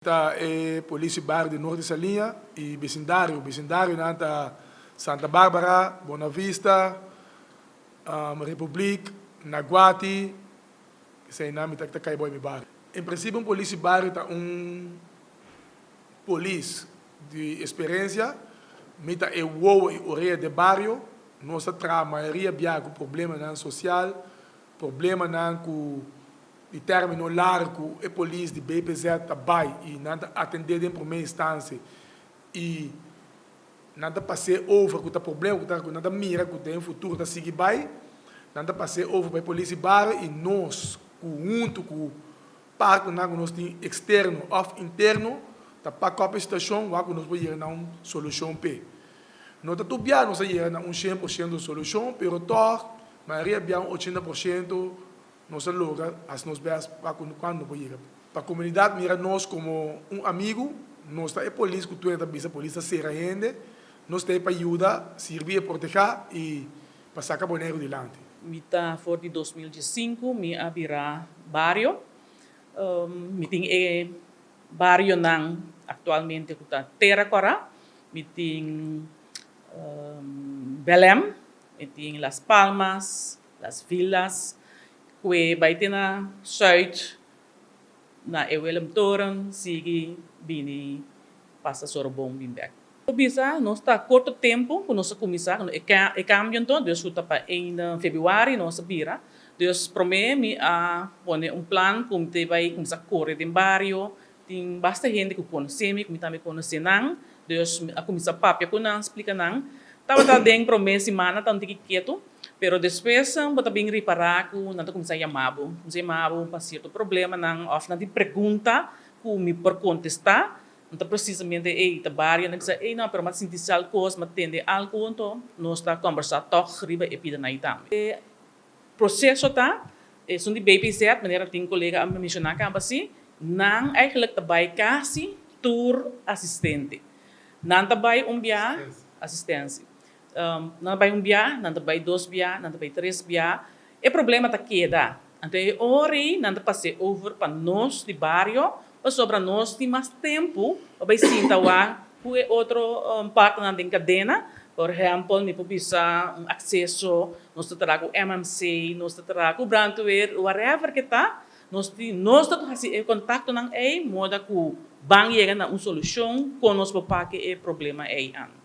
Ta e polis di bario di Norte Saliña y becindario. Becindarionan ta Santa Barbara, Bonavista, Republiek, Naguati, eseinan mi ta ta cay boy mi bario. En principio un polis di bario ta un polis di experiencia, mi ta e wowo y orea den bario, nos ta traha mayoria bia cu problemanan social, problemanan cu Di término largu e polis di BPZ ta bai i nan ta atendé den promé instansia i nan ta pas'é over ku ta problema ku ta ku nan ta mira ku den futuro ta sigui bai, nan ta pas'é over pa e polis di bario i nos ku huntu ku partnernan ku nos tin eksterno òf interno ta pak òp e situashon wak ku nos por yega na un solushon p'e. No ta tur bia nos a yega na un 100% solushon pero tòg mayoria bia un 80% Nos a logra hasi nos best pa cu cuando por yega. Pa comunidad mira nos como un amigo, nos ta e polis cu tur hende ta bisa polis ta cera hende, nos ta e pa yuda, sirbi e proteha y pa saca Boneiru dilanti. Mi ta for di 2015 mi a bira bario. Mi tin e barionan actualmente cu ta Tera Cora, mi tin Belem, mi tin Las Palmas, Las Villas, ku e bai te na Zuid, na e Willem Toren, sigui bini pasa Sorobon bin bek. Por bisa nos ta korto tempu ku nos a kuminsá e kambio anto, dus ku ta pa einde februari nos a bira. Dus promé mi a pone un plan ku mi ta bai kuminsá kore den bario, tin basta hende ku konosé mi, ku mi tambe konosé nan, dus mi a kuminsá papia ku nan, splika nan. Tabata den promé simana ta un tiki ketu. Pero despues bo ta bin ripará ku nan ta kuminsá yama bo, kuminsá yama bo pa sierto problemanan òf nan tin pregunta ku mi por kontestá. No ta presisamente ey ta bario, nan bisa ey no, pero mi a sinti sal kos, mi a tende algu, anto nos ta kòmbersá tòg riba e pidanan ei tambe. E proseso ta, esun di BPZ, manera tin kolega a menshoná kaba si, nan eigentlik ta bai kasi tur asistente. Nan ta bai un bia asistensia. Nan ta bai un bia, nan ta bai dos bia, nan ta bai tres bia. E problema ta keda. Anto e ora ei nan ta pas'é over pa nos di bario, pasobra nos tin mas tempu pa bai sinta wak ku e otro partnernan den kadena. Por ehèmpel, mi por bisa un akseso, nos ta traha ku MMC, nos ta traha ku brandweer, whatever ke ta, nos tin, nos ta hasi e kontaktonan ei moda ku ban yega na un solushon kon nos por pake e problema ei an.